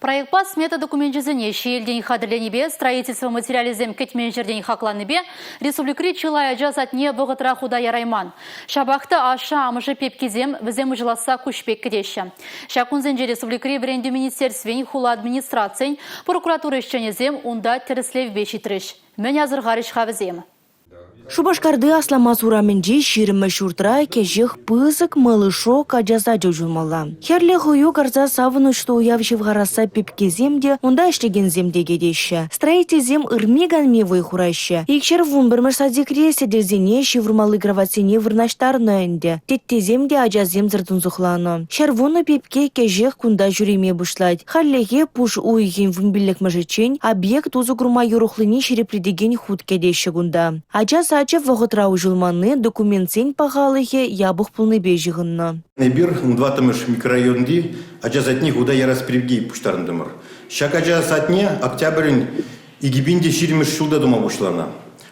Проектпа смета докуменчӗсене ҫиелтен хатӗрленипе, строительство материалӗсем кӗтмен ҫӗртен хакланнипе республикӑри чылай ача садне вӑхӑтра хута ярайман. Ҫапах та ашшӗ-амӑшӗ пепкисем вӗсем уҫӑласса куҫ пек кӗтеҫҫӗ. Ҫак кунсенче республикӑри вӗрентӳ министерствин, хула администрацийӗн, прокуратура ӗҫченӗсем унта тӗрӗслевпе ҫитрӗҫ. Мӗн асӑрхарӗҫ-ха вӗсем? Шупашкарти Асламас урамӗнчи 20 ҫуртра кӗҫех пысӑк малышок ача сачӗ уҫӑлмалла. Хӗрлӗ хӑю карса савӑнӑҫлӑ уяв ҫывхарасса пепкесем те, унта ӗҫлекенсем те кӗтеҫҫӗ. Строительсем ырми-канми вӑй хураҫҫӗ. Икҫӗр вунпӗрмӗш садикре сӗтелсене, ҫывӑрмалли кроватьсене вырнаҫтарнӑ ӗнтӗ. Теттесем те ачасемсӗр тунсӑхланӑ. 110 пепке кӗҫех кунта ҫӳреме пуҫлать. Хальлӗхе пуш уйӑхӗн вунпиллӗкмӗшӗччен объект усӑ курма юрӑхлине ҫирӗплетекен хут кӗтеҫҫӗ кунта. Ача сачӗ вӑхӑтра уҫӑлманни документсен пахалӑхӗ япӑх пулнипе ҫыхӑннӑ. Эпир 14-мӗш микрорайонти ача садне хута ярас пирки пуҫтарӑнтӑмӑр. Ҫак ача садне октябрӗн 2020-мӗш ҫулта тума пуҫланӑ.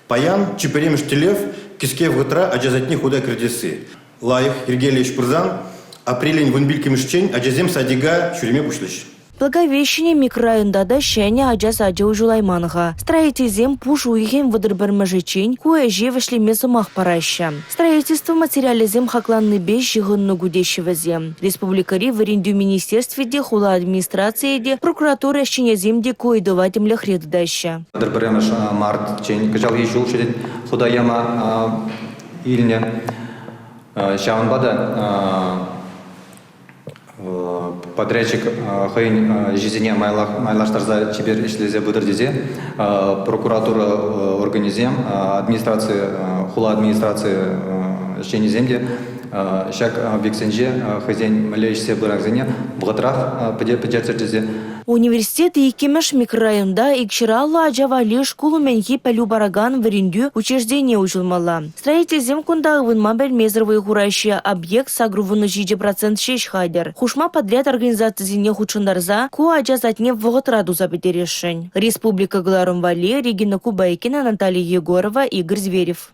Паян чи пӗрремӗш тӗллев кӗске вӑхӑтра ача садне хута кӗртесси. Лайӑх, йӗркеллӗ ӗҫ пырсан апрелӗн вунпиллӗкмӗшчен ачасем садика ҫӳреме пуҫлӗҫ. Благовещени микрорайонта та ҫӗнӗ ача сачӗ уҫӑлайман-ха. Строительсем пуш уйӑхӗн 31-мӗшӗччен ку ӗҫе вӗҫлеме сӑмах параҫҫӗ. Строительство материалӗсем хакланнипе ҫыхӑннӑ ку теҫҫӗ вӗсем. Республикӑри вӗрентӳ министерстви те, хула администрацийӗ те, прокуратура ӗҫченӗсем те ку ыйтӑва тимлӗхре тытаҫҫӗ. 31 мартчен кӑҫалхи ҫул хута яма илнӗ. Ҫавӑнпа та подрядчик хӑйӗн ӗҫӗсене майлаштарса чипер ӗҫлесе пытӑр тесе прокуратура органӗсем, администраци, хула администраци ӗҫченӗсем те ҫак объектсенче хӑйсен мӗнле ӗҫсе пыракансене вӑхӑтрах пӗтерччӗр тесе. Университет иккӗмӗш микрорайонта икҫӗр ача валли шкул умӗнхи пӗлӳ паракан вӗрентӳ учрежденийӗ уҫӑлмалла. Строительсем кунта ывӑнма пӗлмесӗр вӑй хураҫҫӗ. Объект 87% ҫеҫ хатӗр. Хушма подряд организацисене хутшӑнтарса ку ача садне вӑхӑтра туса пӗтересшӗн. Республика кӑларӑм валли Регина Кубайкина, Наталья Егорова, Игорь Зверев.